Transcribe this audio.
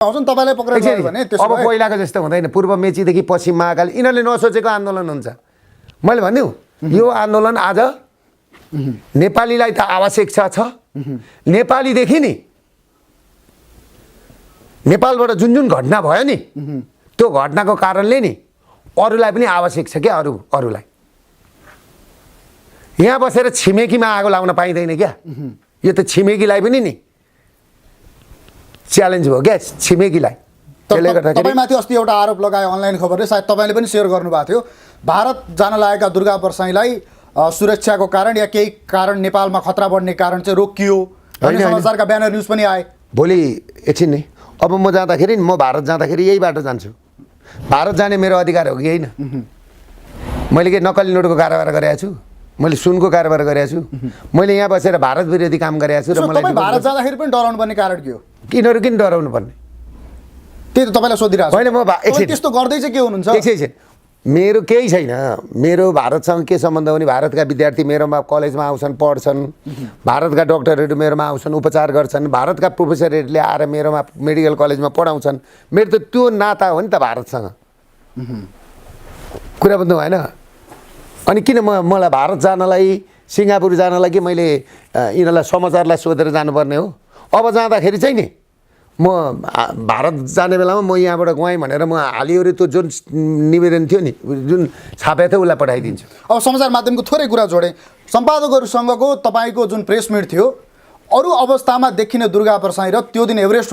आउँछन् तपाईलाई पक्रेर गयो भने त्यसो अब पहिलाको जस्तो हुँदैन। पूर्व मेचीदेखि पश्चिम महाकाली यिनीहरूले नसोचेको आन्दोलन हुन्छ। मैले भनिदिउँ यो आन्दोलन आज नेपालीलाई त आवश्यक छ। नेपालीदेखि नि नेपालबाट जुन जुन घटना भयो नि त्यो घटनाको कारणले नि अरूलाई पनि आवश्यक छ क्या। अरूलाई यहाँ बसेर छिमेकीमा आगो लाउन पाइँदैन क्या। यो त छिमेकीलाई पनि नि च्यालेन्ज भयो क्या छिमेकीलाई। त्यसले गर्दाखेरि तपाईमाथि अस्ति एउटा आरोप लगाए अनलाइन खबरले, सायद तपाईले पनि सेयर गर्नुभएको थियो, भारत जान लागेका दुर्गा परसाईलाई सुरक्षाको कारण या केही कारण नेपालमा खतरा बढ्ने कारण चाहिँ रोकियो भन्ने समाचारका ब्यानर न्युज पनि आए। भोलि एकछिन नि अब म जाँदाखेरि म भारत जाँदाखेरि यही बाटो जान्छु। भारत जाने मेरो अधिकार हो कि होइन? मैले के नक्कली नोटको कारोबार गरेको छु? मैले सुनको कारोबार गरेको छु? मैले यहाँ बसेर भारत विरोधी काम गरेको छु र मलाई तपाईँ भारत जाँदाखेरि पनि डराउनु पर्ने कारण के हो? किनहरू किन डराउनु पर्ने? त्यही त तपाईँलाई सोधिरहेको छु। होइन म त्यस्तो गर्दै चाहिँ के हुनुहुन्छ? एकछिन मेरो केही छैन। मेरो भारतसँग के सम्बन्ध हो भने भारतका विद्यार्थी मेरोमा कलेजमा आउँछन्, पढ्छन्। भारतका डक्टरहरू मेरोमा आउँछन्, उपचार गर्छन्। भारतका प्रोफेसरहरूले आएर मेरोमा मेडिकल कलेजमा पढाउँछन्। मेरो त त्यो नाता हो नि त भारतसँग। कुरा बुझ्नु भएन? अनि किन मलाई भारत जानलाई, सिङ्गापुर जानलाई कि मैले यिनीहरूलाई समाचारलाई सोधेर जानुपर्ने हो? अब जाँदाखेरि चाहिँ नि म भारत जाने बेलामा म यहाँबाट गएँ भनेर म हालिवरी त्यो जुन निवेदन थियो नि, जुन छापेको थियो उसलाई पठाइदिन्छु। अब समाचार माध्यमको थोरै कुरा जोडेँ। सम्पादकहरूसँगको तपाईँको जुन प्रेस मिट थियो, अरू अवस्थामा देखिने दुर्गा परसाई र त्यो दिन एभरेस्ट